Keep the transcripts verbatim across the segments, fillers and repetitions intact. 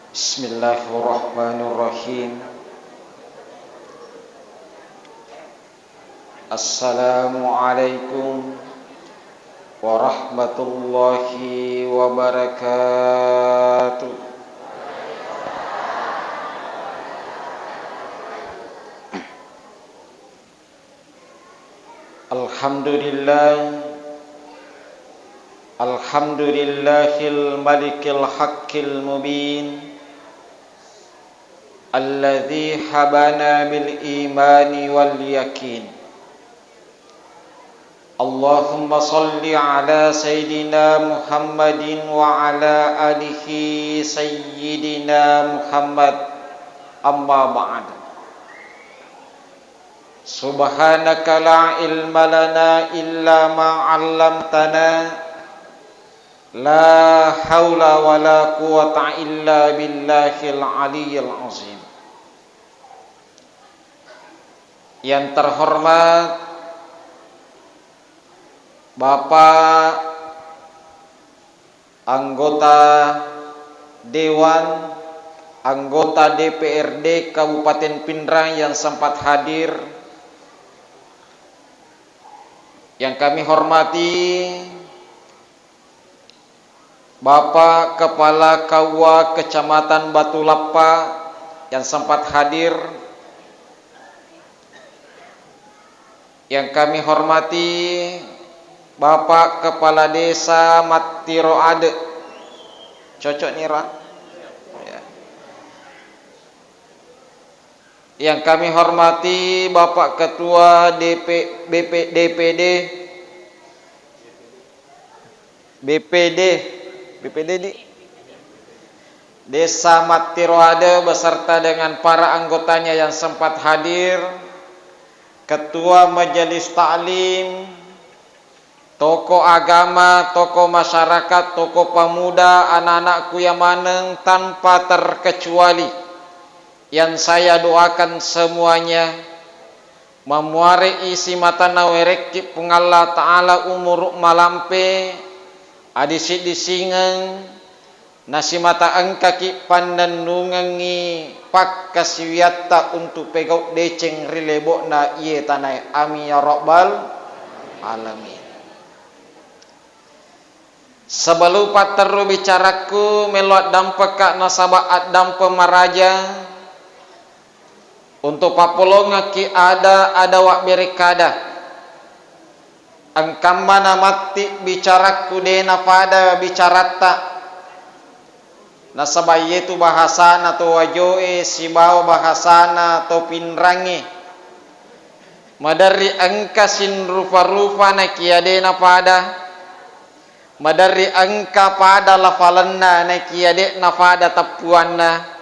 Bismillahirrahmanirrahim. Assalamualaikum warahmatullahi wabarakatuh. Alhamdulillah. Alhamdulillahil malikil haqqil mubin. Alladzi habana bil imani wal yakin. Allahumma salli ala sayyidina Muhammadin wa ala alihi sayyidina Muhammad. Amma ba'd. Subhanaka la ilma lana illa ma 'allamtana. La haula wa la quwwata illa billahil aliyyil azim. Yang terhormat Bapak anggota Dewan, anggota D P R D Kabupaten Pinrang yang sempat hadir, yang kami hormati Bapak Kepala K U A Kecamatan Batu Lappa yang sempat hadir, yang kami hormati Bapak Kepala Desa Mattiro Ade. Cocok nih, Ra? Ya. Yang kami hormati Bapak Ketua D P, B P, D P D, B P D, B P D di Desa Mattiro Ade beserta dengan para anggotanya yang sempat hadir, Ketua Majelis Taklim, tokoh agama, tokoh masyarakat, tokoh pemuda, anak-anakku yang maneng tanpa terkecuali, yang saya doakan semuanya mamuare isi mata nawerekki Puang Allah Ta'ala umuru malampe, adisi-disingeng, nasimata engkaki pannennungengngi pakkasiwiatta untu pegau deceng ri lebo'na iye tanae. Amin ya rabbal alamin. Sebelum patterru bicarakku, melo addampekka nasaba addampeng maraja. Untu pappolongekki ada, ada wabberekkada. Engkamma namatti bicarakku de napada bicaratta. Nasaba iyetu bahasana to Wajoe sibawa bahasana to Pinrangnge. Maderri engka sinrupa-rupa nakia de napada. Maderri engka pada lafalenna nakia de napada teppuanna,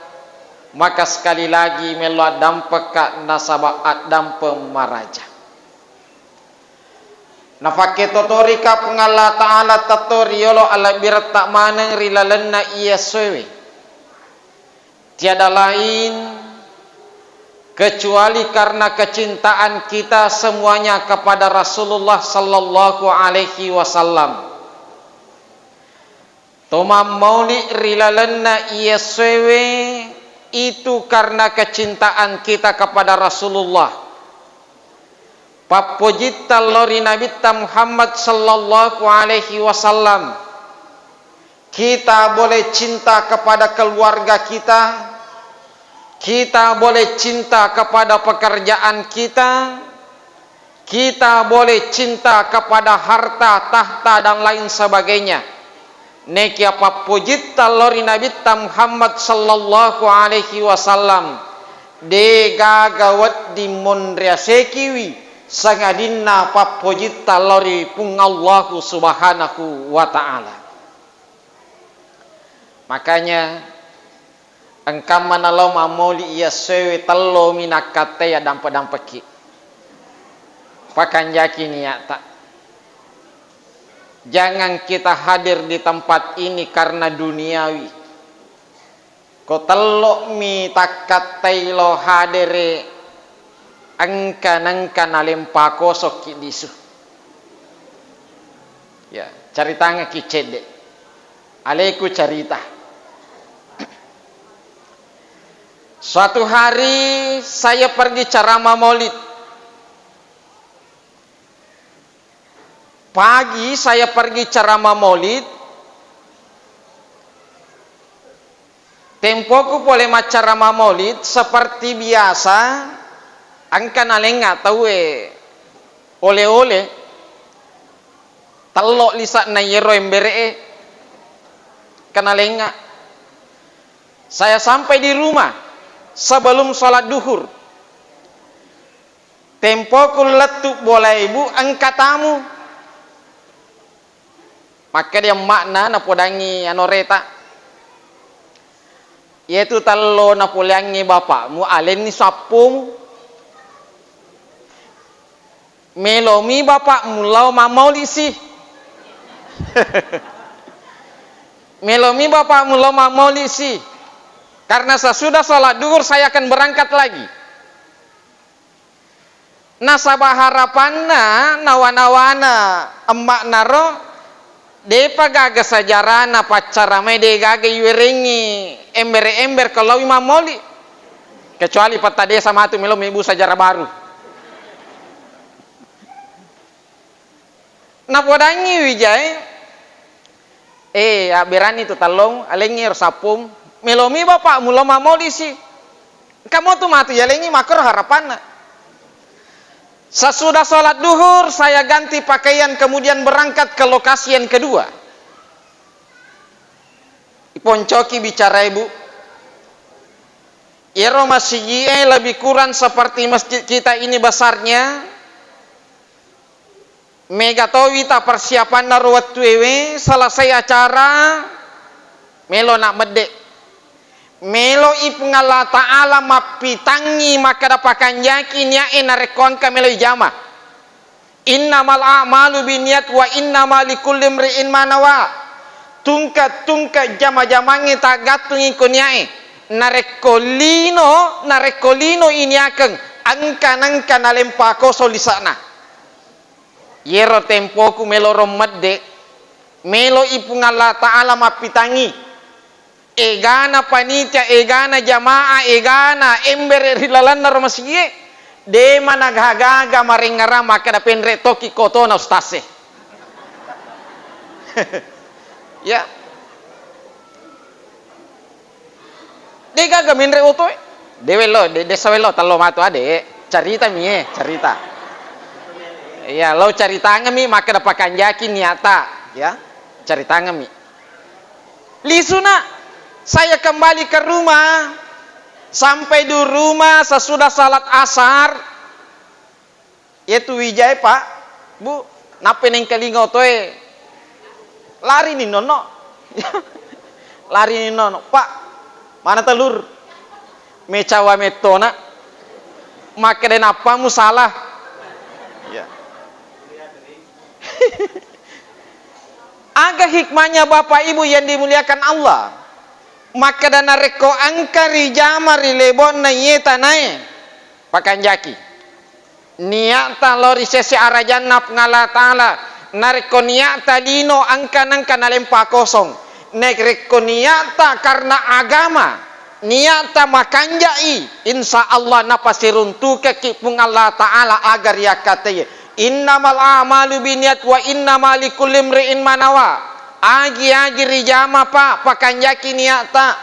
maka sekali lagi melo addampekka nasaba addampeng maraja. Nafakketotorika Puang Allah Ta'ala tetto riyolo alabbiretta maneng ri lalenna iya essoewe. Tiada lain kecuali karena kecintaan kita semuanya kepada Rasulullah sallallahu alaihi wasallam. To mammauli ri lalenna iya essoewe itu karena kecintaan kita kepada Rasulullah. Pappojitta lao ri Nabitta Muhammad sallallahu alaihi wasallam. Kita boleh cinta kepada keluarga kita, kita boleh cinta kepada pekerjaan kita, kita boleh cinta kepada harta, tahta, dan lain sebagainya. Nekia pappojitta lao ri Nabitta Muhammad sallallahu alaihi wasallam, de gaga wedding monriasekiwi sangadinna pappojitta lao ri Puang Allahu Subhanahu wa Ta'ala. Makanya, engkamma nalao mammoli iya essoewe tellomi nakkattai addampe-dampekki. Pakanjaki niatta. Jangan kita hadir di tempat ini karena duniawi. Ko tellomi takkattai lao hadere, engka nengka nalempa kosokki lisu. Ya, caritangekki cedde. Aleku carita. Suatu hari saya pergi ceramah maulid. Pagi saya pergi ceramah maulid. Tempoku pole macceramah maulid, seperti biasa, engka nalengnga tauwe ole-ole, tello lise'na iyero embere'e, engka nalengnga. Saya sampai di rumah sebelum sholat duhur. Tempoku lettu bolae, Bu, engka tamu. Makkeda emma'na napodangngi anoreta, "Iyetu tello napoleangngi bapakmu, alenni sappomu. Melomi bapakmu lao mammaulisi." Melomi bapakmu lao mammaulisi. Karena sesudah sholat duhur saya akan berangkat lagi. Nasaba harapanna nawa-nawana emma'naro, de'pa gaga sejarana paccaramae, de' gaga iwerengngi embere-ember ko laowi mammoli. Kecuali petta desa matu melo mebbu sejarah baru. Napodangngi wijae, "Eh, abberanni tu tellong, alengngi ero sappung, melomi bapakmu lao mammolisi. Engka motu matu yalengngi." Makkoro harapanna. Sesudah sholat duhur, saya ganti pakaian, kemudian berangkat ke lokasi yang kedua. Iponcoki bicara, Ibu. Iyaro masigi'e lebih kurang seperti masjid kita ini besarnya. Mega towi ta persiapanna ro wettuewe, selesai acara, melo na medde. Meloi Puang Allah Ta'ala mappitangngi makkeda pakanjaki nia'e narekko engka meloi jama. Innamal a'malu binniyat wa innama likulli imri'in ma nawa. Tungke-tungke jama-jamangnge taggattungi ko nia'e. Narekko lino, narekko lino iniakeng, engka nengka nalempa koso lise'na. Yero tempoku melo ro medde, meloi Puang Allah Ta'ala mappitangngi. Egana panitia, egana jamaah, egana embere ri lalenna ro masigie, de' managaga marengngerang makkeda penre' tokki kotona ustaz e. Ya. De' gaga menre' oto e. De' wello, de', de' sa wello, tello matu ade. Carita mi e, carita. Iya, lao caritangeng mi makkeda pakanjaki niata, ya. Caritangeng mi. Lisu na, saya kembali ke rumah. Sampai di rumah sesudah salat asar, Yetu wijae, Pak, Bu, nappa nengkalinga otoe. Larini nonno. Larini nonno, "Pak, mana telur?" Mecawa mettona. Makkeda, "Nappamu salah." Iya. Aga hikmahnya Bapak Ibu yang dimuliakan Allah? Makkeda narekko engka rijama ri lebonna iye tanae, pakanjaki. Nia'ta lao ri sese arajanna Puang Allah Ta'ala. Narekko nia'ta lino engka nengka nalempa kosong. Narekko nia'ta karena agama, nia'ta makanja'i, insya Allah napasiruntukekki Puang Allah Ta'ala aga riakkateye. Innamal a'malu binniyat wa innama likulli imri'in ma nawa. Agi-agi rijama, Pak, pakanjaki nia'ta.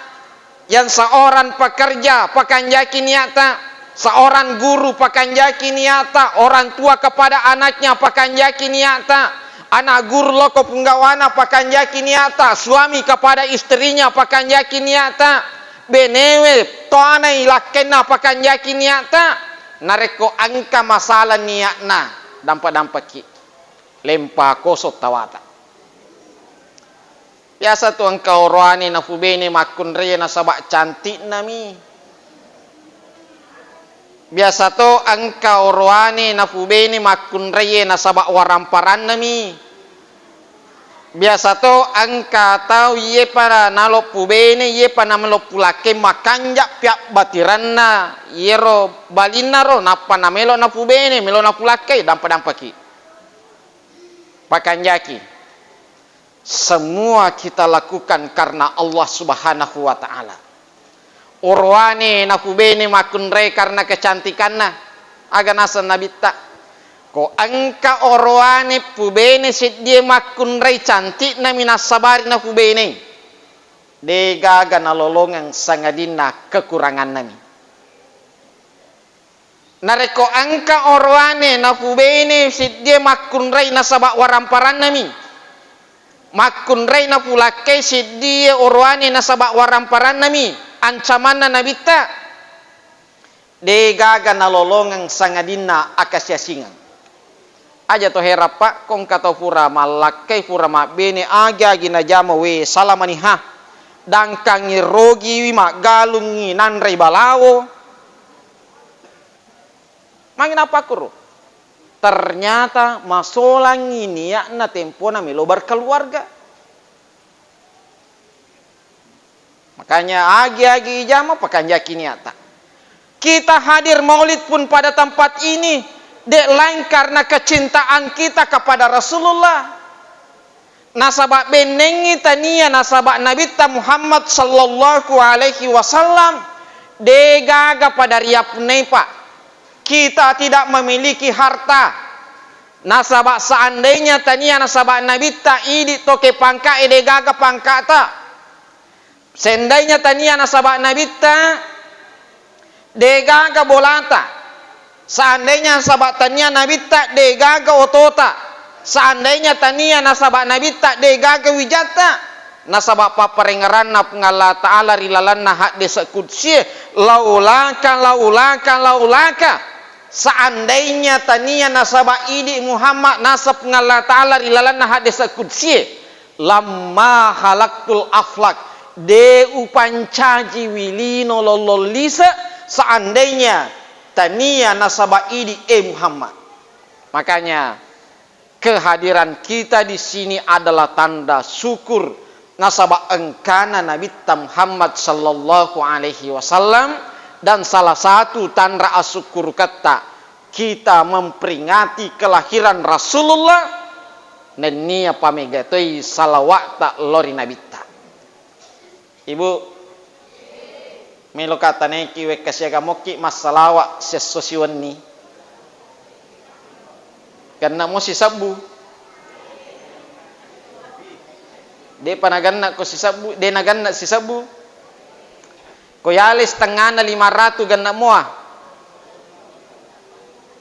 Yang seorang pekerja, pakanjaki nia'ta. Seorang guru, pakanjaki nia'ta. Orang tua kepada anaknya, pakanjaki nia'ta. Anak guru lao ko punggawana, pakanjaki nia'ta. Suami kepada istrinya, pakanjaki nia'ta. Benewe, toanai lakkenna, pakanjaki nia'ta. Narekko engka masalah nia'na, dampa-dampaki. Lempa kosong tawata. Biasa tu engka oroane napubene makkunraie nasaba cantikna mi. Biasa to engka oroane napubene makkunraie nasaba waramparanna mi. Biasa to engka tau iyepa naloppu bene, iyepa nameloppu lakke makanja piabbatiranna iyero balinnaro, nappa namelo napubene, melo napulakkai, dampa-dampaki. Pakanjaki. Semua kita lakukan karena Allah Subhanahu wa Ta'ala. orowane napubene makkunrai karena kecantikanna. Aga naseng Nabitta, ko engka orowane pubene seddie makkunrai cantiknami nassabari napubenei, degaga nalolongeng sangadinna kekurangannami. Narekko engka orowane napubene seddie makkunrai nasaba waramparannami, makkunrai napulakkai seddie orowane nasaba waramparannami, ancamanna Nabitta, degaga nalolongeng sangadinna akasiasingeng. Aja to herappa, ko engka tau pura mallakkai, pura mabbene, agi-agi najama, we, salamaniha. Dangkangngi rogiwi, maggalungngi nanrei balawo. Magi napakkuro? Ternyata masolangngi niatna tempona melo berkeluarga. Makanya agi-agi ijama pakanjaki niatta. Kita hadir maulid pun pada tempat ini, dek lain karena kecintaan kita kepada Rasulullah. Nasaba bennengngi tania nasaba Nabitta Muhammad sallallahu alaihi wasallam, degaga pada riappunnai, Pak. Kita tidak memiliki harta. Nasaba seandainya tania nasaba Nabitta idi toke pangkae, degaga pangkata. Seandainya tania nasaba Nabitta, degaga bolata. Seandainya nasaba tania Nabitta, degaga otota. Seandainya tania nasaba Nabitta, degaga wijatta. Nasaba papparengngeranna Puang Allah Ta'ala ri lalenna haddese kudsie, laulaka, laulaka, laulaka. Seandainya tania nasaba idi Muhammad, naseng Puang Allah Ta'ala ri lalenna haddese kudsie, lamma halaktul aflak, de upancajiwi lino lollong lise seandainya tania nasaba idi e Muhammad. Makanya kehadiran kita di sini adalah tanda syukur nasaba engkana Nabitta Muhammad sallallahu alaihi wasallam, dan salah satu tanra asukkuruketta kita memperingati kelahiran Rasulullah, nennia pamega toi salawa'ta lao ri Nabitta. Ibu, melo ka tanaiki wekka siaga mokki massalawa siesso siwenni. Genna mo sisebbu. Depa nagenna ko sisebbu, de nagenna sisebbu. Ko yale setengana lima ratu genna moa.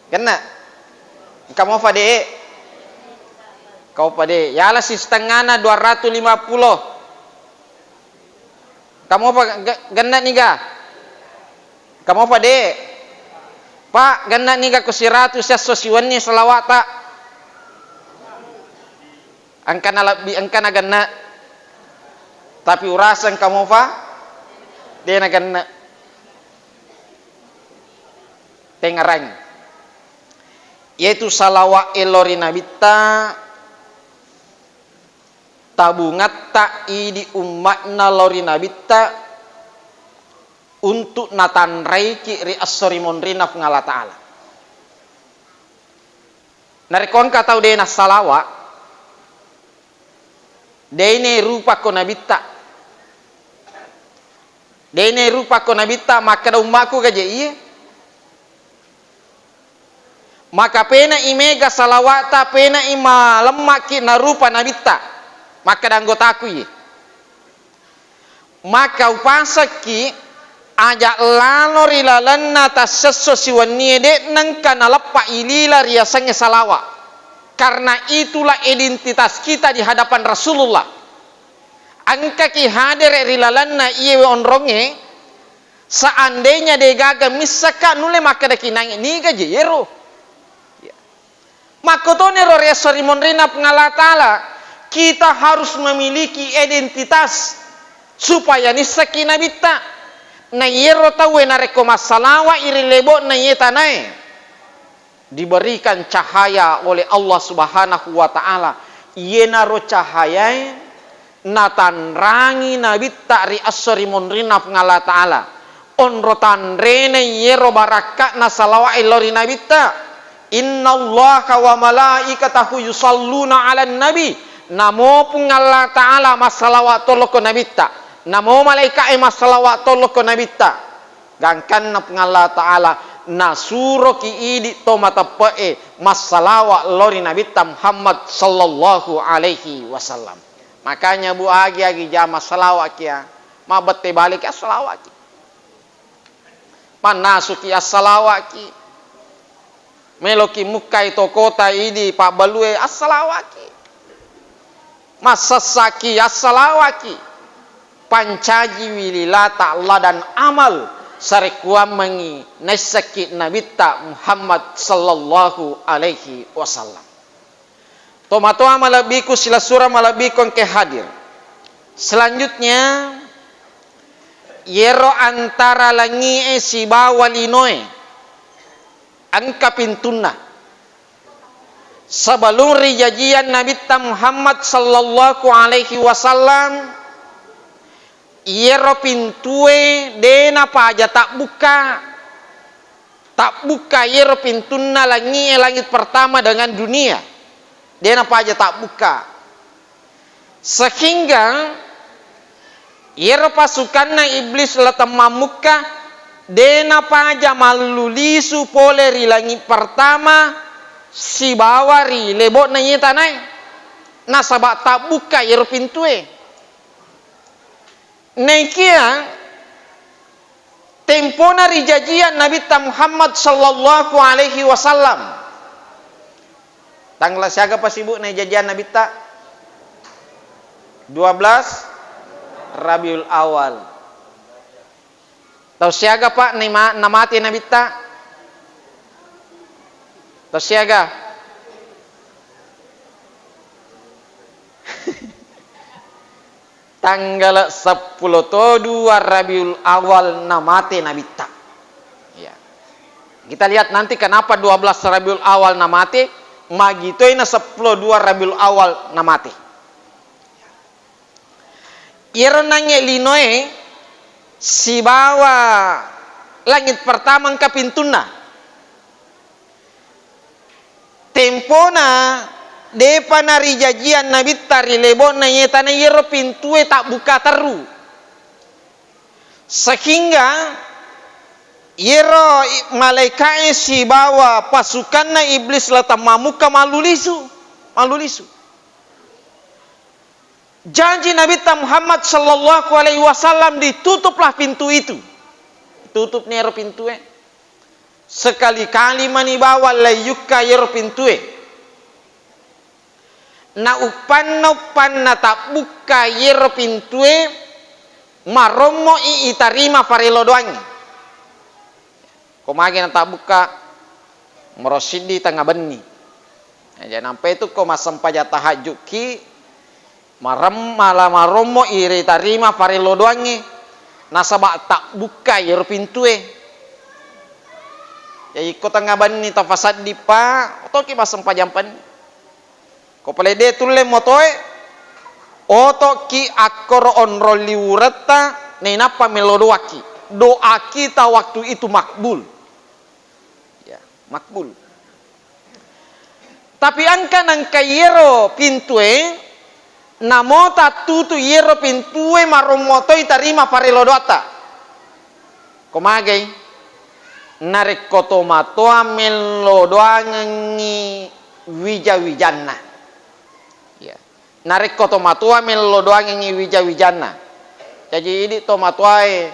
Genna. Engka mofa de. Kau pa de. Yala si setengana dua ratu lima pulo. Engka mopa ge-, genna niga? Engka mopa de? Pak, genna niga ko siratu siesso siwenni salawata? Engka na lebbi, engka na genna. Tapi urasa engka mopa? De na genna. Tengarang. Yaitu salawa e lao ri Nabitta, tabungatta idi umma'na lao ri Nabitta untuk natanraiki ri esso ri monrinna Puang Allah Ta'ala. Narekko engka tau de nassalawa, de ne rupa ko Nabitta. De ne rupa ko Nabitta, makkeda ummaku gaje iye. Maka pena'i mega salawata, pena'i malemma'ki narupa Nabitta. Makkeda anggotaku iye. Maka upasakki aja lalo ri lalenna tassesso siwennie de nengka naleppa ilila riasengnge salawa. Karena itulah identitas kita di hadapan Rasulullah. Engkaki hadere ri lalenna iyewe onrongnge, seandainya degaga missaka nulle makkedaki nangnge, niga je yero? Ya. Makkotoniro ri esso ri monrinna Puang Allah Ta'ala, kita harus memiliki identitas supaya nissaki Nabitta. Na iyero tauwe narekko massalawa'i ri lebo'na iye tanae, diberikan cahaya oleh Allah Subhanahu wa Ta'ala. Iyenaro cahayae natanrangi Nabitta ri esso ri monrinna Puang Allah Ta'ala. Onro tanrena iyero barakka'na salawa'e lao ri Nabitta. Innallaha wa malaikatahu yusalluna 'alan nabi. Namo Puang Allah Ta'ala massalawa toloko Nabitta. Namo malaika'e massalawa tollo ko Nabitta, gangkanna Puang Allah Ta'ala nasuroki idi to mateppe'e massalawa lao ri Nabitta Muhammad sallallahu alaihi wasallam. Makanya, Bu, agi-agi jama salawa'ki ya, mabbette baleki assalawa'ki. Mannasuki assalawa'ki. Meloki mukkai tokota idi pabbalue assalawa'ki. Massessaki assalawa'ki. Pancajiwi lilata ladan amal sarekkuammengngi naissakki Nabitta Muhammad sallallahu alaihi wasallam. Tomatoa malebbiku, silessureng malebbiku engke hadir. Selanjutnya, yero antara langi'e sibawa linoe engka pintunna. Sebelum rijajian Nabitta Muhammad sallallahu alaihi wasallam, iyero pintue de napaja tabbukka. Tabbukka iyero pintunna langi'e, langit pertama dengan dunia. De napaja tabbukka. Sehingga iyero pasukanna Iblis La Temmammukka de napaja mallulisu pole ri langit pertama sibawa ri lebo'na iye tanae. Nasaba tabbukka iyero pintue. Naikia tempona rijajian Nabitta Muhammad sallallahu alaihi wasallam. Tanggal siaga pa, Ibu, naijajian Nabitta? Dua belas Rabiul Awal. Tau siaga, Pak, naima-, namate Nabitta? Tau siaga? Tanggala seppulo to dua Rabiul Awal namate Nabitta. Ya. Kita lihat nanti kenapa dua belas Rabiul Awal namate, magitoi na seppulo dua Rabiul Awal namate. Iyaro nangnge linoe sibawa langit pertama engka pintunna. Tempona depa narijajiang Nabitta ri lebo'na iye tana, iyaro pintue tabbukka terru. Sehingga iyaro i-, malaika'e sibawa pasukanna Iblis La Temmammukka mallulisu, mallulisu. Janji Nabitta Muhammad sallallahu alaihi wasallam, ditutuplah pintu itu. Tutupni ero pintue. Sekali-kali mani bawang laiyukka iyero pintue. Na uppanna-uppanna tabbukka iyero pintue, marommo'i itarima farello doangnge. Ko magi natabbukka? Maro siddi tengnga benni. Jaji nampai tu ko massempajang tahajjukki, marem-, mala marommo iritarima farello doangnge, nasaba tabbukka iyero pintue. Jaji ko tengnga benni tafasaddi pa, otoki massempajang penni. Ko pale de tulle motoe, otoki akkoro onrong liwuretta, nainappa mello doakki. Doa kita waktu itu makbul. Ya, makbul. Tapi engka nengka iyero pintue, namo tattutu iyero pintue, marommo toi tarima farello doatta. Ko magai? Narekko tomatoa mello doangengngi wija-wijanna. Ya. Narekko tomatoa mello doangengngi wija-wijanna. Jaji idi tomatoae,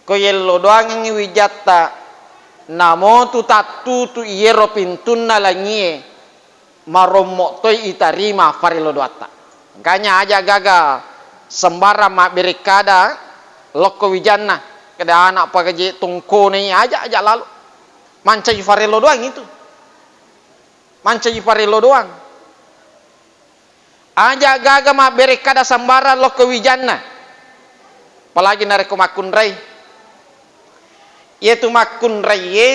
ko yello doangengngi wijatta, namotu tattutu iyero pintunna langie, marommo toi itarima farello doatta. Makanya aja gaga sembarang mabbere kada lokko wijanna, kada ana pagaje tongkonei, aja, aja lalo. Mancaji farello doang itu. Mancaji farello doang. Aja gaga mabbere kada sembarang lokko wijanna. Apalagi narekko makkunrai. Iyatu makkunraiye,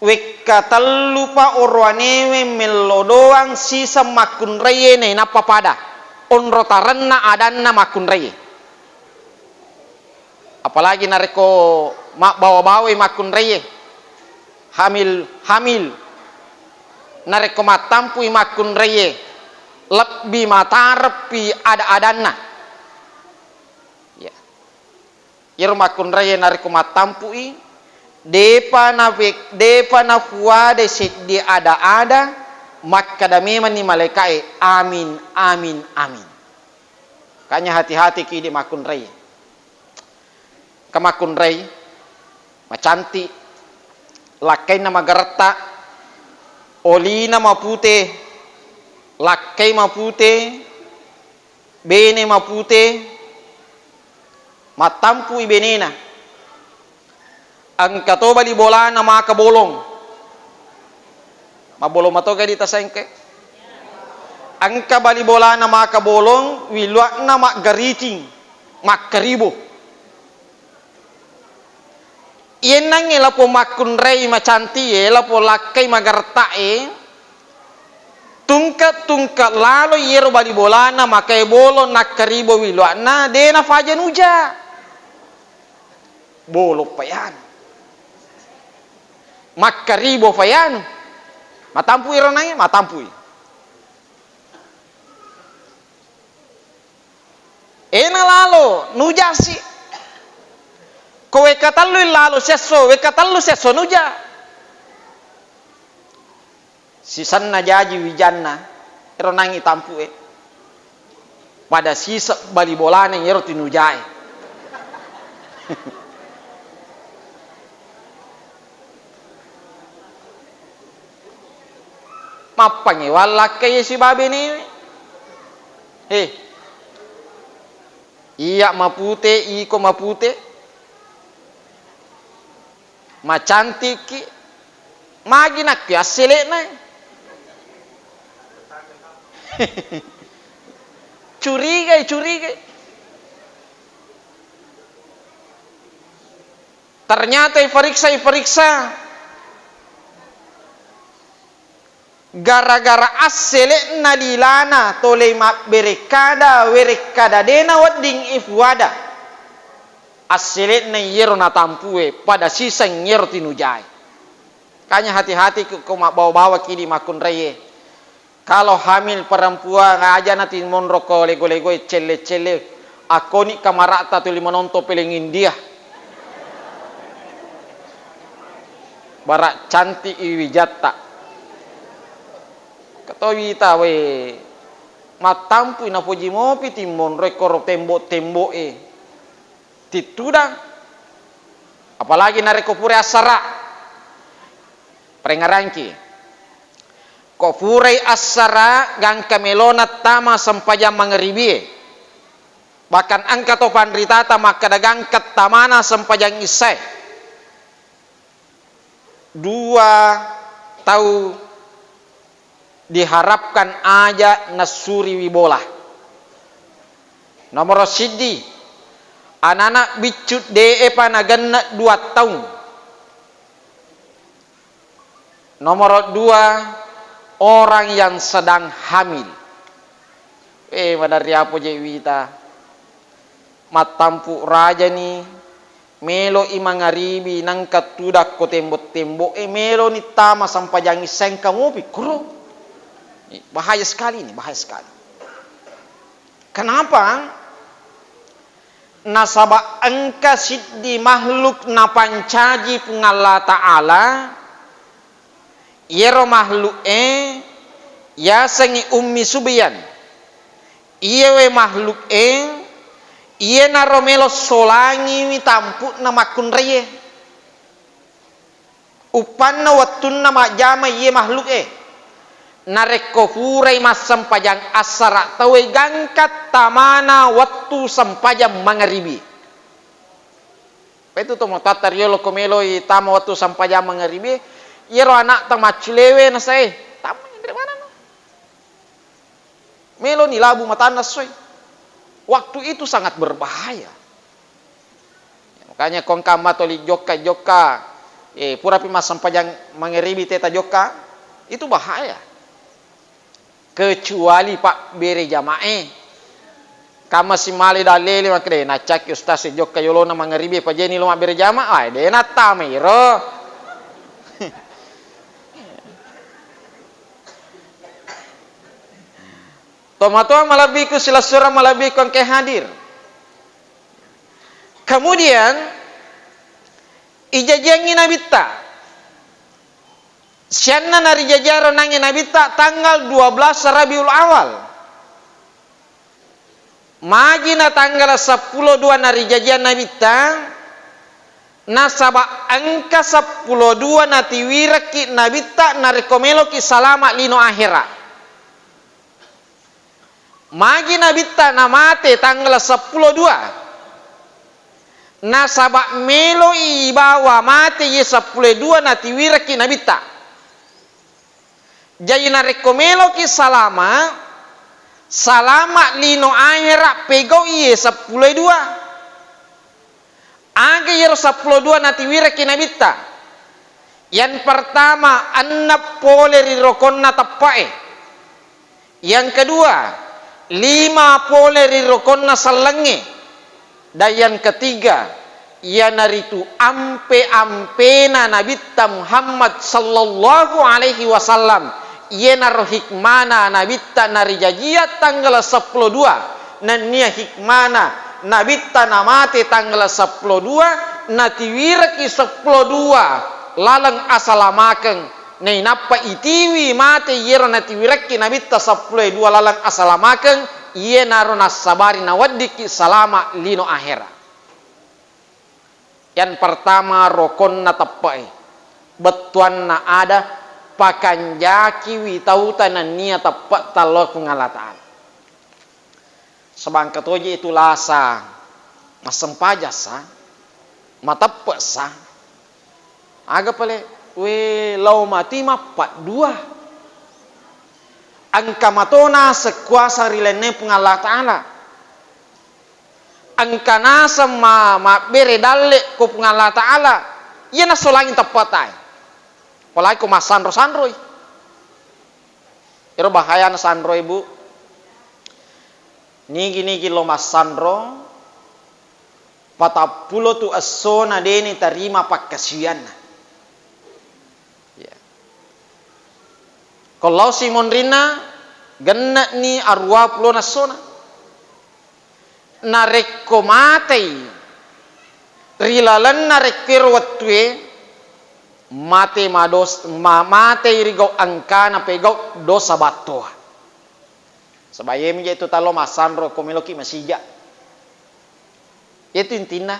wekka tellupa oroanewe mello doang siseng makkunraiye nainappa pada. Onro tarenna adanna makkunraiye. Apalagi narekko mabbawa-bawai makkunraiye, hamil, hamil, narekko mattampui makkunraiye, lebbi matareppi ada-adanna. Iyaro makkunraie narekko mattampu'i, depa nape-, depa nafuadai seddi ada-ada, makkada memanni malaeka'e, "Amin, amin, amin." Kanya hati-hati ki idi makkunrai. Engka makkunrai, macantik, lakkainna magaretta, olina mapute, lakkai mapute, bene mapute, mattampu'i benena. Engka to bali bolana maka bolong. Mabbolong matoga di tasengke? Engka bali bolana maka bolong, wilua'na maggaricing, makkaribo. Iyennangnge lapo makkunrai macanti e, lapo lakkai magaretta e, tungke-tungke lalo iyero bali bolana makae bolong nakkaribo wilua'na, de nafaja nuja. Bolong payanu. Makkaribo payanu. Matampui ro nae, matampui. Ena lalo, nujasi. Ko wekka tellu lalo siesso, wekka tellu siesso nuja. Sisenna jaji wijanna, ero nangi tampu'e. Pada siseng bali bolana ero tinujae. Mappangewang lakkai sibawa benewe. He. Iya mapute, iko mapute. Macantikki. Magi nakki assele'na. Curigai, curigai. Ternyata ipariksa, ipariksa. Gara-gara assele'na lilana tole mabberekkada, werekkada de nawedding ifuada. Assele'na iyero natampue, pada siseng iyero tinujae. Kanya hati-hati ko, ko mabbawa-bawa kidi makkunraie. Kalau hamil perempuan, aja natimonro ko lego-legoe, celle-celle. Akkoni kamara'ta tuli manontong peleng India. Bara cantik i wijatta. Ketowi ta we. Mattampui napoji mopi timmonro koro tembok-temboke. Tittudang. Apalagi narekko pura assara. Parengngerangki. Ko purai assara gangka melona tama sempajang mangaribie. Bahkan engka to panritata makkeda gangka tamana sempajang issae. Dua tau diharapkan aja nassuriwi bola. Nomoro siddi, anana biccu de'epa nagenne dua taung. Nomoro dua, orang yang sedang hamil. Eh, maderri apo je wita? Mattampu rajani, melo i mangaribi nangka tudakko tembok-tembok e, melo ni tama sampajang issae engka mopi kuro. Bahaya sekali ini, bahaya sekali. Kenapa? Nasaba engka siddi makhluk napancaji Puang Allah Ta'ala, iyaro makhluk e yasengngi Ummi Subyan. Iyewe makhluk e, iyenaro melo solangiwi tampu'na makkunraie. Uppanna wettunna majjama iye makhluk e. Narekko purai massempajang assara tauwe gangka tamana wettu sempajang mangaribi. Petu tomatoatta riolo ko meloi tama wettu sempajang mangaribi, iyaro anakta macculewe nasae, tamai anre manenno. Meloni labu matanna essoe. Waktu itu sangat berbahaya. Makanya ko engka matoli jokka-jokka, eh, purapi massempajang mangaribi teta jokka, itu bahaya. Kecuali pabbere jamae. Kamma simale dallele makkeda, "Naccakki ustaz e jokka yolona mangaribi, pajeni lo mabbere jama." Ai, de nattamai ro. Tomatoa malebbiku, silessureng malebbiku engkae hadir. Kemudian, ijajiangngi Nabitta. Sianna narijajiang ro nangnge Nabitta tanggal dua belas Rabiul Awal. Magi na tanggal seppulo dua narijajiang Nabitta, nasaba engka seppulo dua natiwirekki Nabitta narekko meloki salama lino ahera. Magi Nabitta namate tanggal seppulo dua? Nasaba meloi ibawa mate iye seppulo dua natiwirekki Nabitta. Jaji narekko meloki salama, salama lino ahera pegau iye seppulo dua. Aga iyaro seppulo dua natiwirekki Nabitta? Yang pertama, enneng pole ri rokonna teppe'e. Yang kedua, lima pole ri rokonna sellengnge. Dan yang ketiga, iyanaritu ampe-ampena Nabitta Muhammad sallallahu alaihi wasallam. Iyanaro hikmana Nabitta narijajia tanggal seppulo dua. Nennia hikmana Nabitta namate tanggal seppulo dua, natiwireki seppulo dua laleng asalamakeng. Nainappa itiwi mate iyero natiwirekki Nabitta seppulo dua laleng asalamakeng, iyenaro nassabari naweddikki salama lino ahera. Yang pertama, rokonna teppe'e. Bettuanna ada, pakanjakiwi tauta nennia teppe' tallo Puang Allah Ta'ala. Sebangka toje itu lasa, massempajang sa, mateppe' sa. Aga pale, we, lao mati mappaddua. Engka matona sekuasa ri lainna Puang Allah Ta'ala. Engka naseng ma-, mabbere dalle ko Puang Allah Ta'ala, iya nasolangi teppetae. Apalagi ko massanro-sanroi. Ero bahayana sanroe, Bu. Nigi-nigi lo massanro, patappulo tu essona deni tarima pakkasiwianna. Ya. Ko lao simonrinna, genne'ni aruwa pulona essona. Narekko matei ri lalenna rekko ero wettue, mate mados-, ma-, matei ri gau engkana pegau dosa battoa. Saba' iye mija itu tallo massanro ko meloki masija. Itu intinna.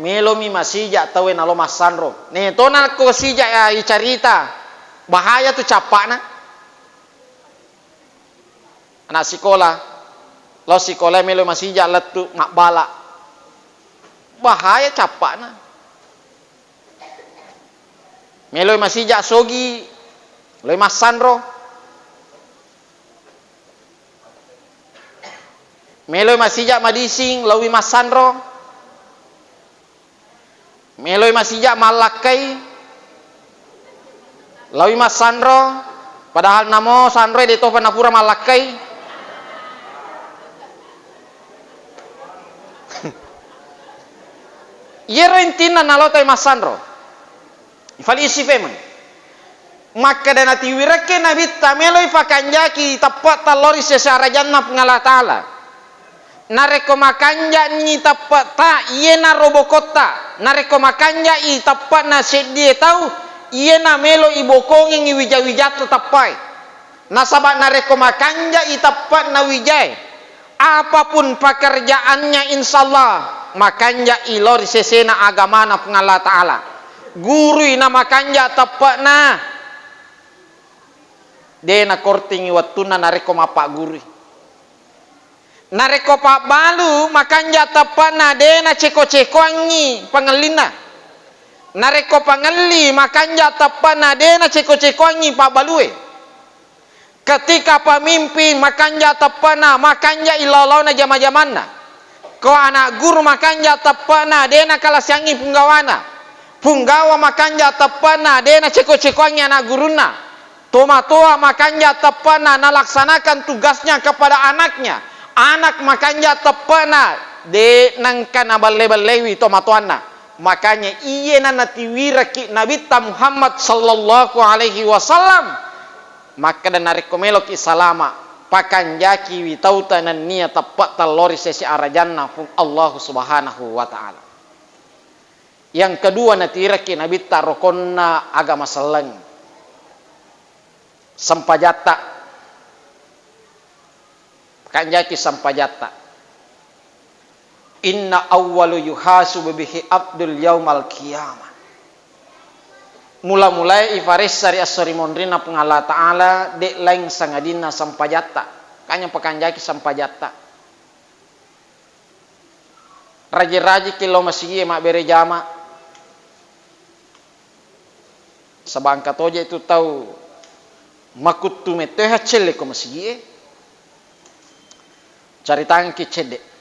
Melomi masija tauwe nalo massanro. Netona ko sija, ya, icarita, bahaya tu cappa'na. Anak sikola, lao sikola melo masija lettu mabbala. Bahaya cappa'na. Meloi masija sogi, loi massanro. Meloi masija madising, laowi massanro. Meloi masija mallakkai, laowi massanro, padahal namo sanroe de topa napura mallakkai. Iyero intinna nalotai massanro. Ifalisi pemeng. Makkeda natiwirekke Nabitta, meloi fakanjaki teppe'ta lao ri sese arajanna Puang Allah Ta'ala. Narekko makanja'ni teppe'ta, iyenaro bokotta. Narekko makanja'i teppe'na seddie tau, iyena melo ibokongengngi wija-wijatta teppae. Nasaba narekko makanja'i teppe'na wijae, apapun pekerjaannya, insya Allah makanja'i lao ri sesena agamana Puang Allah Ta'ala. Gurui na makanja teppe'na, de nakortingi wettunna narekko mappaggurui. Narekko pabbalu makanja teppe'na, de naceko-cekoangngi pangellinna. Narekko pangelli makanja teppe'na, de naceko-cekoangngi pabbalue. Ketika pemimpin makanja teppe'na, makanja'i lao-laona jama-jamanna. Ko ana guru makanja teppe'na, de nakalasiangngi punggawana. Punggawa makanja teppe'na, de naceko-cekoangngi ana gurunna. Tomatoa makanja teppe'na, nalaksanakan tugasnya kepada anaknya. Anak makanja teppe'na, de nengka nabelle-bellewi tomatoanna. Makanya iyena natiwirekki Nabitta Muhammad sallallahu alaihi wasallam. Makkeda, narekko meloki salama, Pakanjakiwi tauta nennia teppe'ta lao ri sese arajanna Puang Allahu Subhanahu wa Ta'ala. Yang kedua, natiraki Nabitta rokonna agama selleng, sempajatta. Pakanjaki sempajatta. Inna awwalu yuhasibu bihi abdul yaumal qiyamah. Mula-mulae ifaressa ri esso ri monrinna Puang Allah Ta'ala, de' laing sangadinna sempajatta. Kanya pakanjaki sempajatta. Raji-rajiki lao masigie mabbere jama. Saba engka toje tu tau makuttu mettoe haccelle ko masigie. Caritangki cedde.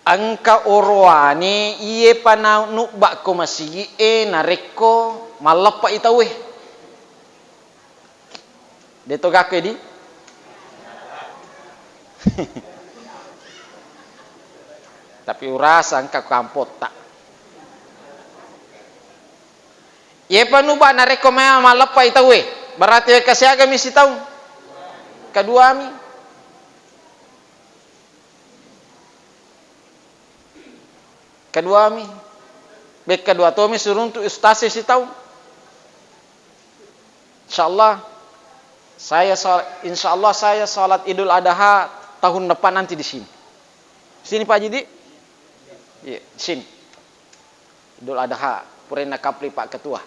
Engka orowane iye pa na nubba ko masigie narekko malleppai tauwe. De to gakko edi? Tapi urasa engka kampotta. Iye pa nubba narekko mea malleppai tauwe, berarti wekka siagami sitaung. Keduami. Keduami. Bekka dua tomi suruntu ustaz sitaung. Insyaallah saya sal-, insyaallah saya salat Idul Adha tahun depan nanti di sini. Sini Pak Jidi? Iya, sini. Idul Adha, purainna kapli Pak Ketua.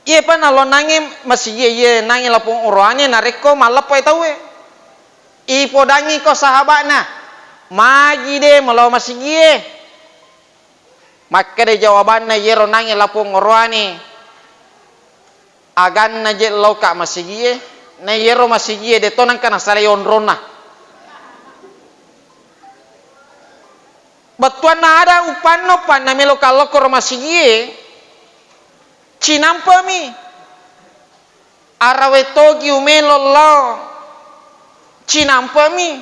Iye pa nalo nangi masigie, iye nangi lapong oroane narekko malleppai tauwe. Ipodangi ko sahaba'na, magi de melao masigie? Makkeda jawabanna iyero nangi lapong oroane, aganna je lauka masigie, na iyero masigie de to nengka nasalai onronna. Bettuanna ada upanno panna melo kallokoro masigie, cinampemi. Arawe togi umelo lao, cinampemi.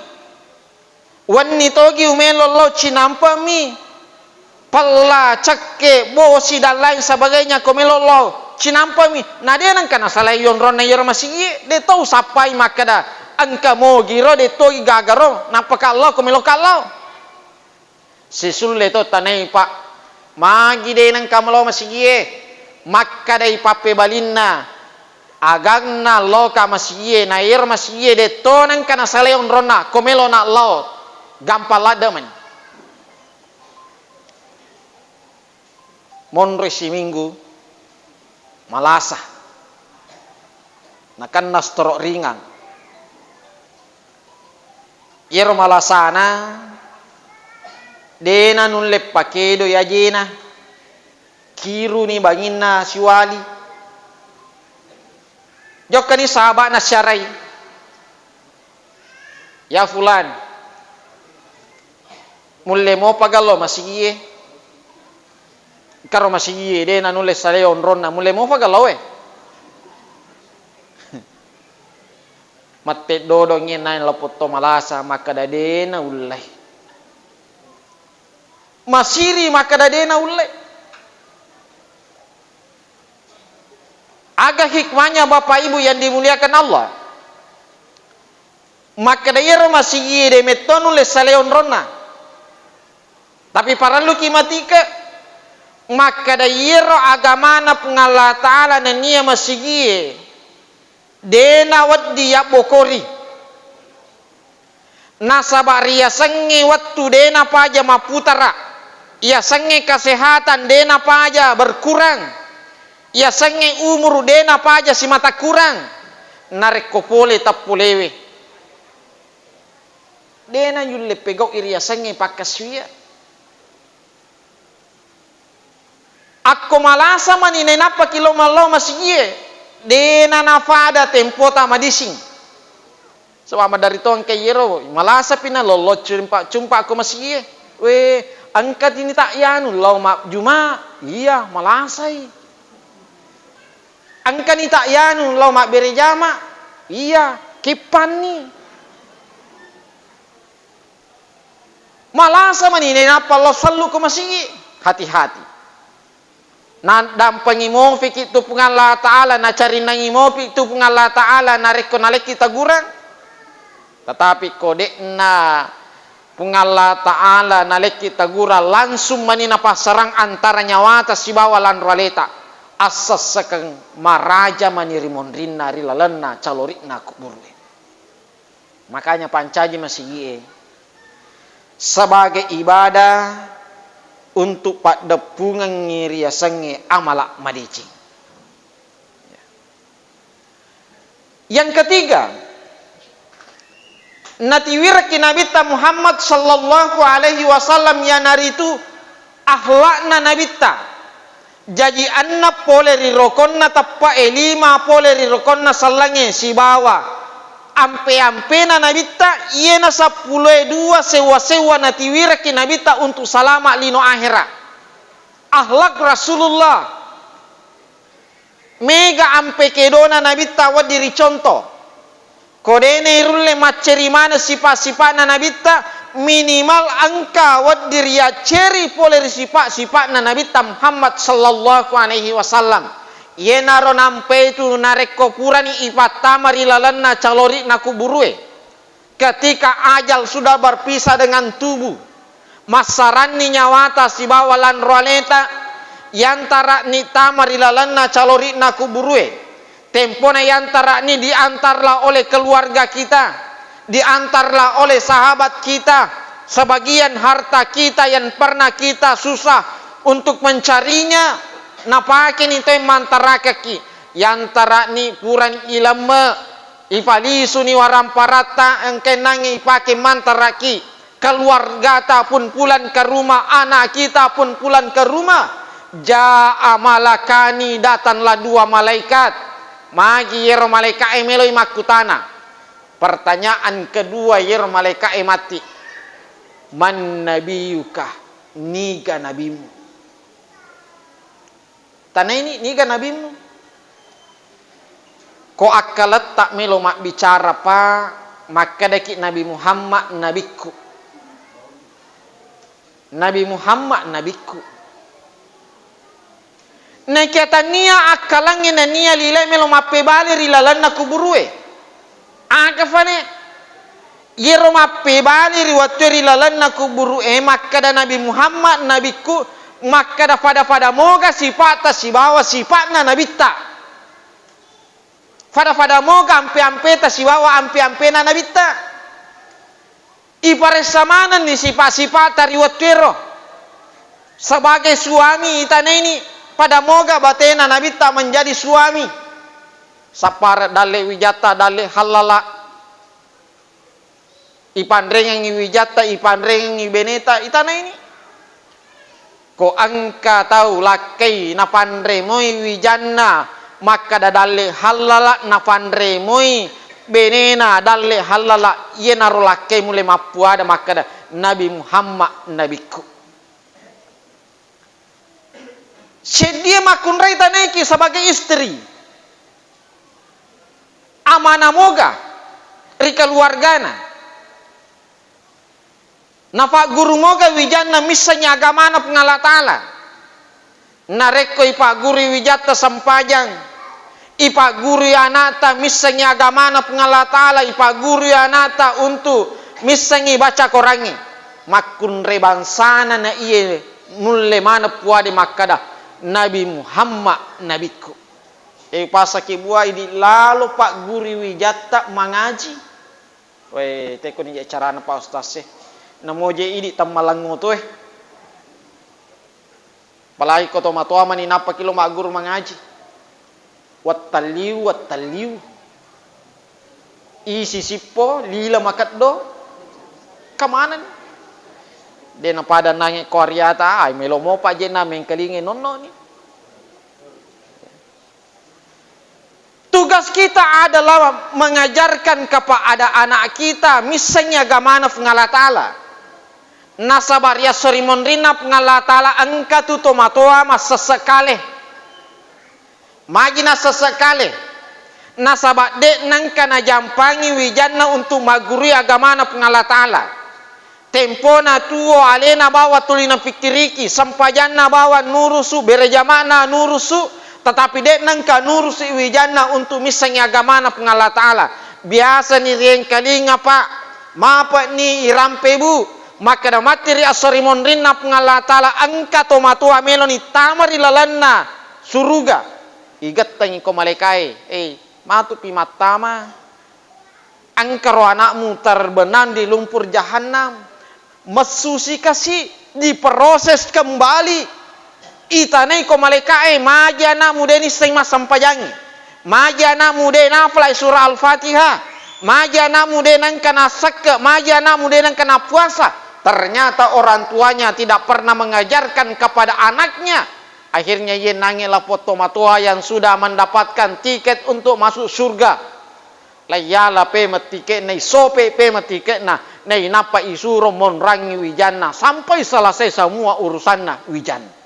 Wenni togi umelo lao, cinampemi. Pella, cekke, bosi, dan lain sebagainya ko melo lao, cinampemi. Na de nengka nasalai yonronna yero masigie, de to usappai makkeda, engka mogiro, de togi gagaro, nappa kallao ko melo kallao. Sisulle to tanai, Pak. Magi de nengka melo masigie? Makkedai pappebalinna, aganna loka masigie, na ero masigie de to nengka nasalai onronna, ko melo na lao, gampang ladde mani. Monroi siminggu, malasa. Nakenna stroke ringan. Iyaro malasana, dena nulle pakedoi ajena, kiruni banginna siwali. Jokkani sahaba'na siarai, "Ya fulan, mulle mopa gallo masigie?" Engkaro masigie, de nanulle salai onronna, mulle mopa galloe? Mette dodongngi naeng lapotto malasa, makkeda de naullei. Masiri makkeda de naullei. Aga hikmahnya Bapak Ibu yang dimuliakan Allah? Makkeda iyaro masigie de metto nulle salai onronna. Tapi parelluki matike, makkeda iyaro agamana Puang Allah Ta'ala nennia masigie, de nawedding yabbokori. Nasaba riasengnge wettu de napaja mapputara, iyasengnge kesehatan de napaja berkurang, iyasengnge umuru de napaja simata kurang, narekko pole tappolewe. De nayulle pegau'i riasengnge pakkasuwiyang. Akko malasa mani nainappaki lo mallo masigie, de nanafada tempota madising. Saba maderri to engka iyero, malasapi na lollo cumpa-cumpa ko masigie. We, engka tini tak yanu lao majjuma? Iya, malasai. Engkani tak yanu lao mabbere jama? Iya, kippanni. Malasa mani nainappa lao sellu ko masigi. Hati-hati. Naddampengi mofiki tu Puang Allah Ta'ala, nacarinnangi mopi tu Puang Allah Ta'ala narekko nalekki tagurang. Tetapi ko de'na Puang Allah Ta'ala nalekki tagurang, langsung mani napassarang antara nyawata sibawa lanro aleta, assessekeng maraja mani ri monrinna ri lalenna calori'na kuburue. Makanya pancaji masigie sebagai ibadah untuk paddeppungengngi riasengnge amala madeceng. Yang ketiga, natiwirekki Nabitta Muhammad sallallahu alaihi wasallam, iyanaritu akhlakna Nabitta. Jaji enneng pole ri rokonna teppe'e, lima pole ri rokonna sellengnge, sibawa ampe-ampena Nabitta, iyena seppuloe dua sewwa-sewwa natiwirekki Nabitta untuk salama lino ahera. Akhlak Rasulullah. Mega ampe kedona Nabitta wedding riconto. Ko de'na irulle macceri maneng sipa-sipa'na Nabitta, minimal engka wedding riacceri pole ri sipa-sipa'na Nabitta Muhammad sallallahu alaihi wasallam. Iyenaro nampetu narekko purani ipattama ri lalenna calori'na kuburue. Ketika ajal sudah berpisah dengan tubuh, massaranni nyawata sibawa lanro aleta, yantara'ni tama ri lalenna calori'na kuburue. Tempona yantara'ni diantarlah oleh keluarga kita, diantarlah oleh sahabat kita, sebagian harta kita yang pernah kita susah untuk mencarinya, napakeni to mantarakekki. Yantara'ni purani ilemme, ipalisuni waramparatta, engkae nangnge ipake mantaraki. Keluargata pun pulang ke rumah, anak kita pun pulang ke rumah. Jaa malakani, datanglah dua malaikat. Magi yero malaika'e meloi makkutana. Pertanyaan kedua yero malaika'e matti, "Man nabiyuka?" Niga nabimu? Tanaini, niga nabimmu? Ko akkaletta melo mabbicara, pa, makkedaki Nabi Muhammad nabikku. Nabi Muhammad nabikku. Nakia tania akkalangnge nania lile melo mappebali ri lalenna kuburue. Aga fane? Yero mappebali ri wattue ri lalenna kuburu'e, makkeda Nabi Muhammad nabikku, makkeda fada-fada moga sipa'ta sibawa sipa'na nabitta. Fada-fada moga ampe-ampeta sibawa ampe-ampena nabitta. Iparessa manenni sipa-sipa'ta ri wettuero. Sebagai suami itanaini, fada moga batena nabitta menjadi suami. Sappara dalle wijatta, dalle hallala. Ipanrengengngi wijatta, ipanrengengngi beneta, itanaini. Ko engka tau lakkai napanre moi wijanna makkada dalle hallala, napanre moi benena dalle hallala, iyanaro lakkai mulle mappuada makkada, "Nabi Muhammad nabikku." Seddie makkunrai tanaiki sebagai istri. Amanah moga ri keluargana. Napagguru moga wijanna missengngi agamana Puang Allah Ta'ala. Narekko ipaggurui wijatta sempajang, ipaggurui ana'ta missengngi agamana Puang Allah Ta'ala, ipaggurui ana'ta untu missengngi baca korangnge, makkunrai bangsana na iye nulle maneng puade makkada, "Nabi Muhammad nabikku." E, pasaki bua idi lalo paggurui wijatta mangaji. We, teko ni je carana Pak Ustaz e. Namo je idi temmalangngoto e. Apalagi ko tomatoa mani nappa ki lo magguru mangaji. Wattalliu, wattalliu. Isi sippo, lila makeddo. Kamanani? De napada nange ko ariata, ai melo mopa je na mengkalinge nonno ni. Tugas kita adalah mengajarkan kepada anak kita missengngi agamana Puang Allah Ta'ala. Nasaba ri esso ri monrinna Puang Allah Ta'ala engka tu tomatoa massesse kale. Magi nassesse kale? Nasaba de nengka najampangi wijanna untuk maggurui agamana Puang Allah Ta'ala. Tempona tuo alena bawang tuli napikkiriki, sempajanna bawang nurusu, bere jama'na nurusu, tetapi de' nengka nurusu wijanna untuk missengi agamana Puang Allah Ta'ala. Biasani riengkalinga, Pak, mape'ni irampe, Bu, makkeda matti ri esso ri monrinna Puang Allah Ta'ala, engka tomatoa meloni tama ri lalenna suruga. Igettengi ko malaikae, eh, matupi mattama. Engkaro anakmu terbenam di lumpur jahannam, messusi kasi, diproses kembali. Itanai ko malaikae, maji anakmu de nisseng massempajangi, maji anakmu de nafalai surah Al-Fatihah, maji anakmu de nengka nasekke, maji anakmu de nengka napuasa. Ternyata orang tuanya tidak pernah mengajarkan kepada anaknya. Akhirnya ye nange lapong tomatoa yang sudah mendapatkan tiket untuk masuk surga. Laiyala pemeng tike'na, isope pemeng tike'na, nainappa isuro monrangi wijanna sampai selesai semua urusanna wijanna.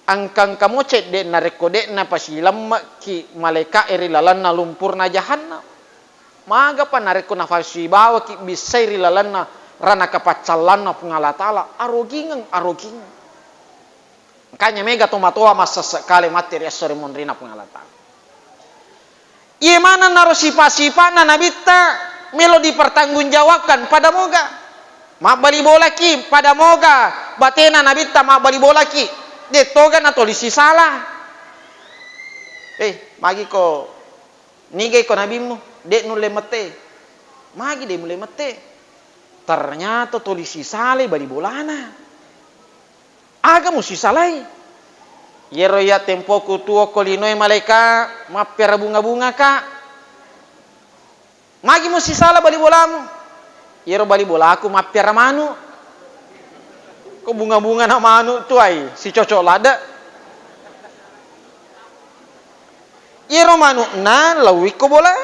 Engka-engka mo cedde' narekko de' napasilemmekki malaika'e ri lalenna lumpurna jahannam. Magapa narekko nafasibawaki bissai ri lalenna ranaka paccallanna Puang Allah Ta'ala? Arogingeng, arogingeng. Makanya mega tomatoa massesse kale matti ri esso ri monrina Puang Allah Ta'ala. Iye maneng naro sipa-sipa'na Nabitta melo dipertanggungjawabkan, pada moga mabbali bolaki, pada moga batena Nabitta mabbali bolaki, de' toga natolisi sala. Eh, magi ko, nigai ko nabimmu, de' nulle mette. Magi de' mulle mette? Ternyata tolisi salai bali bolana. Aga musisalai? Yero iya tempoku tuo ko linoe malaika, mappiara bunga-bunga ka. Magi musisala bali bolamu? Yero bali bolaku mappiara manu. Ko bunga-bunga na manu tuai, sicocok ladde. Yero manukna lawikko bola.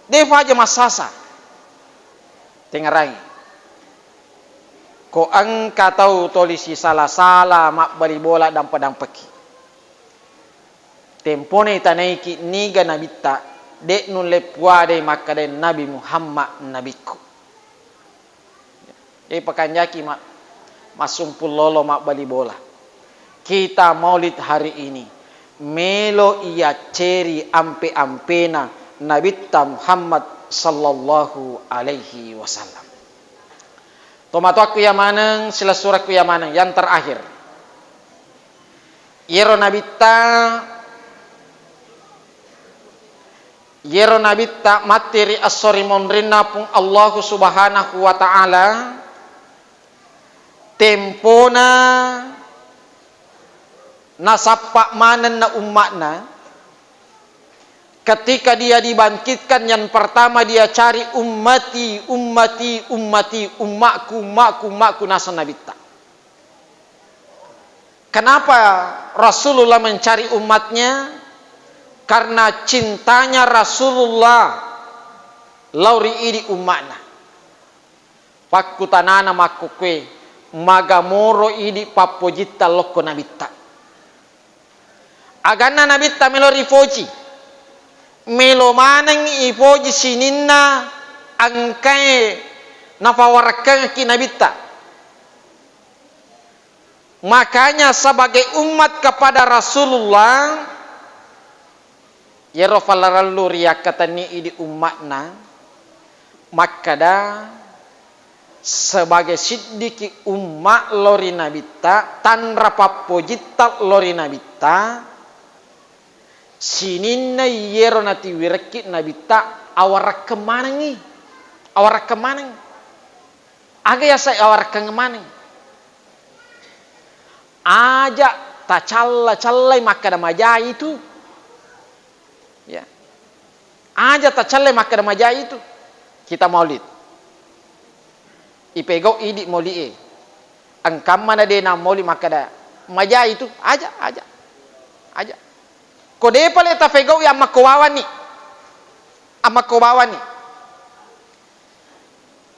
Defa aja massasa. Tengerangi. Ko engka tau toli sisala-sala mabbali bola dampa-dampaki. Tempona itanaiki niga nabitta, de' nulle puadai makkeda Nabi Muhammad nabikku. Jadi pakanjaki ma-, massumpung lolo mabbali bola. Kita maulid hari ini melo iyacceri ampe-ampena Nabitta Muhammad sallallahu alaihi wasallam. Tomatoakku iya maneng, silessurekku iya maneng, yang terakhir. Iyero Nabitta Iyero Nabitta matti ri esso ri monrinna Puang Allahu Subhanahu wa Ta'ala, tempona nasappa manenna umma'na, ketika dia dibangkitkan, yang pertama dia cari, "Ummati, ummati, ummati, ummakku, ummakku, ummakku," naseng Nabitta. Kenapa Rasulullah mencari umatnya? Karena cintanya Rasulullah lao ri idi umma'na. Pakkutanana makkukue, magamoro idi pappojitta lokko Nabitta. Aganna Nabitta melo rifoji, melo maneng ifoji sininna engkae nafawarekkengekki Nabitta. Makanya sebagai umat kepada Rasulullah, yero falarellu riyakkatenni idi umma'na, makkeda, sebagai siddiki umma lao ri Nabitta, tanra pappojitta lao ri Nabitta, sininna iyero natiwirekki Nabitta, awarekkeng manengngi, awarekkeng maneng. Aga yaseng awarekkeng maneng? Aja tacalla-callai makkeda majai tu. Ya. Aja tacallai makkeda majai tu. Kita maulid. Ipegau idi mauli'e. Engkamma na de na maulid makkeda majai tu. Aja, aja. Aja. Ko depa le tafegau'i ammakko bawanni. Ammakko bawanni.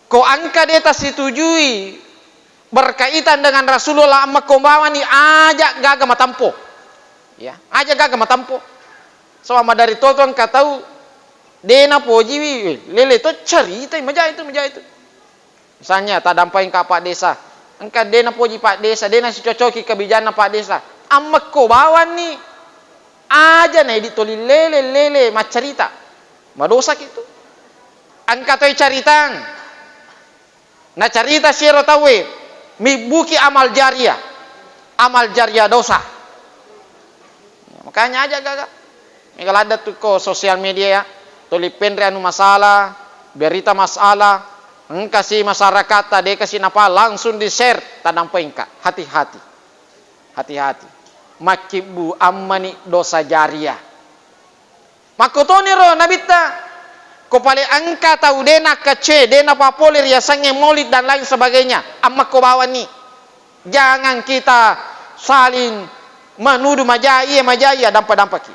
Ko engka de tasitujui berkaitan dengan Rasulullah, ammakko bawani aja gaga matampo. Ya, aja gaga matampo. Saba madari toto engka tau De napojiwi, eh, lele to caritai, maja itu, maja itu. Misalnya, taddampengka Pak Desa, engka de napoji Pak Desa, de nasicocoki kebijakanna Pak Desa, ammekko bawanni, aja naidi toli lele, lele maccarita, madosaki tu. Engka toi caritang, nacarita siero tauwe, mibbuki amal jariah, amal jariah dosa. Makanya aja gaga. Mega ladde tu ko sosial media ya, tuli penre anu masalah, berita masalah, engka si masyarakat ta deka si napa langsung di share, taddampengka. Hati-hati. Hati-hati. Makkibbu ammani dosa jariah. Makkotoniro Nabitta, ko pale engka tau de nakkacce, de napapole riasengnge maulid dan lain sebagainya, ammekko bawanni. Jangan kita saling menuduh, maja iya, maja iya, dampa-dampaki.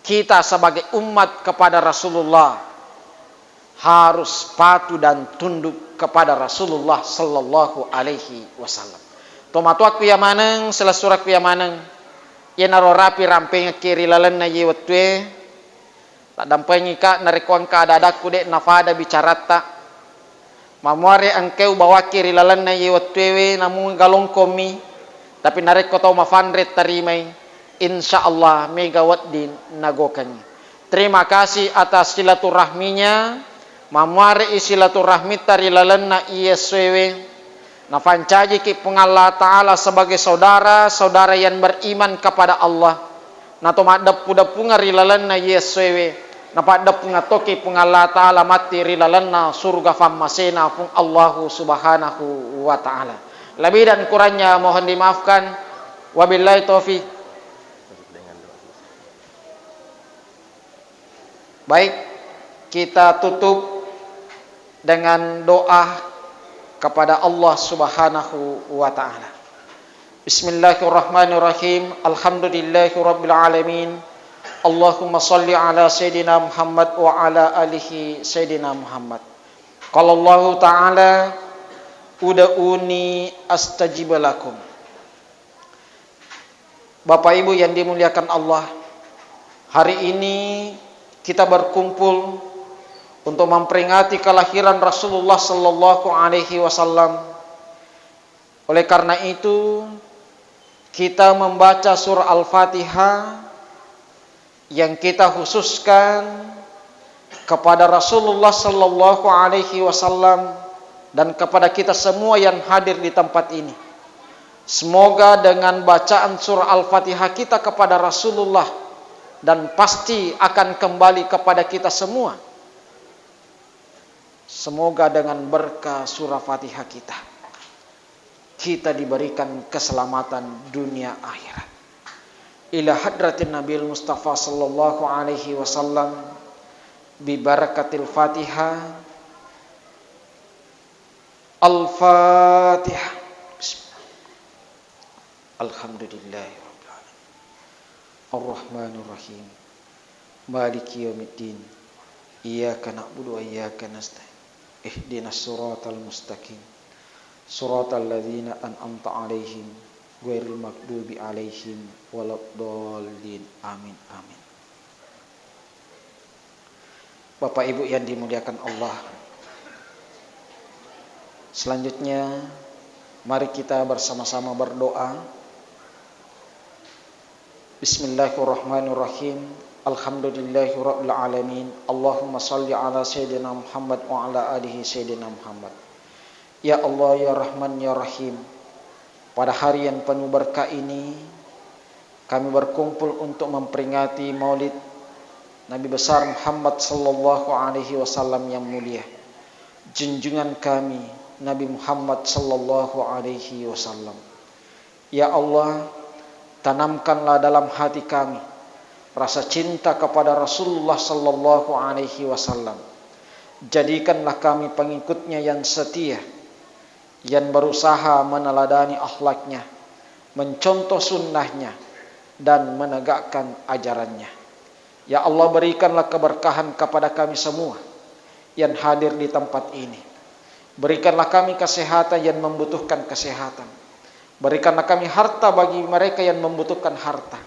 Kita sebagai umat kepada Rasulullah harus patuh dan tunduk kepada Rasulullah sallallahu alaihi wasallam. Tomatoakku iya maneng, silessurekku iya maneng, iyanaro rapi rampengekki ri lalenna iye wettue, taddampengika narekko engka ada-adakku de nafada bicaratta. Mamuare engkau bawakki ri lalenna iye wettuewe namu galongkommi, tapi narekko tau mafanre tarimai, insya Allah mega wedding nagokengngi. Terima kasih atas silaturahminya, mamuare i silaturahmitta ri lalenna iye essoewe, nafancajiki Puang Allah Ta'ala sebagai saudara, saudara yang beriman kepada Allah. Nato maddeppu-deppungeng ri lalenna iye essoewe, napaddeppungeng tokki Puang Allah Ta'ala matti ri lalenna suruga fammasena Puang Allahu Subhanahu wa Ta'ala. Lebih dan kurangnya mohon dimaafkan. Wabillahi taufik. Baik, kita tutup dengan doa kepada Allah Subhanahu wa Ta'ala. Bismillahirrahmanirrahim. Alhamdulillahirabbil alamin. Allahumma salli ala Sayyidina Muhammad wa ala alihi Sayyidina Muhammad. Qala Allahu Ta'ala, "Ud'uni astajib lakum." Bapak Ibu yang dimuliakan Allah, hari ini kita berkumpul untuk memperingati kelahiran Rasulullah sallallahu alaihi wasallam. Oleh karena itu, kita membaca surah Al-Fatihah yang kita khususkan kepada Rasulullah sallallahu alaihi wasallam dan kepada kita semua yang hadir di tempat ini. Semoga dengan bacaan surah Al-Fatihah kita kepada Rasulullah, dan pasti akan kembali kepada kita semua. Semoga dengan berkah surah Fatihah kita, kita diberikan keselamatan dunia akhirat. Ila hadratin Nabil Mustafa sallallahu alaihi wasallam, bi barakatil Fatihah. Al-Fatihah. Bismillah. Alhamdulillahirabbil alamin. Arrahmanirrahim. Maliki yaumiddin. Iyyaka na'budu wa iyyaka nasta'in. Ihdinas siratal mustaqim. Siratal ladzina an'amta 'alaihim ghairil maghdubi 'alaihim waladdallin. Amin. Amin. Bapak Ibu yang dimuliakan Allah, selanjutnya mari kita bersama-sama berdoa. Bismillahirrahmanirrahim. Alhamdulillahirabbil alamin. Allahumma salli ala Sayyidina Muhammad wa ala alihi Sayyidina Muhammad. Ya Allah, ya Rahman, ya Rahim, pada hari yang penuh berkah ini, kami berkumpul untuk memperingati Maulid Nabi besar Muhammad sallallahu alaihi wasallam yang mulia, junjungan kami, Nabi Muhammad sallallahu alaihi wasallam. Ya Allah, tanamkanlah dalam hati kami rasa cinta kepada Rasulullah sallallahu alaihi wasallam. Jadikanlah kami pengikutnya yang setia, yang berusaha meneladani akhlaknya, mencontoh sunnahnya, dan menegakkan ajarannya. Ya Allah, berikanlah keberkahan kepada kami semua yang hadir di tempat ini. Berikanlah kami kesehatan yang membutuhkan kesehatan. Berikanlah kami harta bagi mereka yang membutuhkan harta.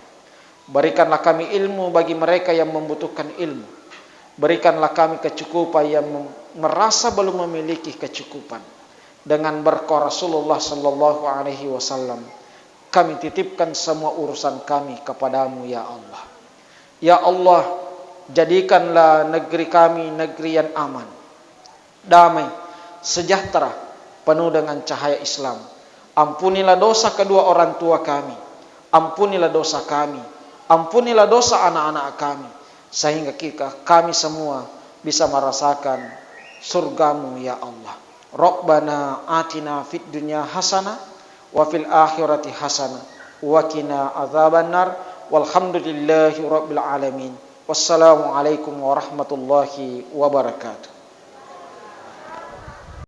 Berikanlah kami ilmu bagi mereka yang membutuhkan ilmu. Berikanlah kami kecukupan yang mem-, merasa belum memiliki kecukupan. Dengan berkah Rasulullah sallallahu alaihi wasallam, kami titipkan semua urusan kami kepadamu, ya Allah. Ya Allah, jadikanlah negeri kami negeri yang aman, damai, sejahtera, penuh dengan cahaya Islam. Ampunilah dosa kedua orang tua kami. Ampunilah dosa kami. Ampunilah dosa anak-anak kami. Sehingga kita, kami semua bisa merasakan surgamu, ya Allah. Rabbana atina fid dunya hasanah wa fil akhirati hasanah wa qina adzabannar. Walhamdulillahi rabbil alamin. Wassalamualaikum warahmatullahi wabarakatuh.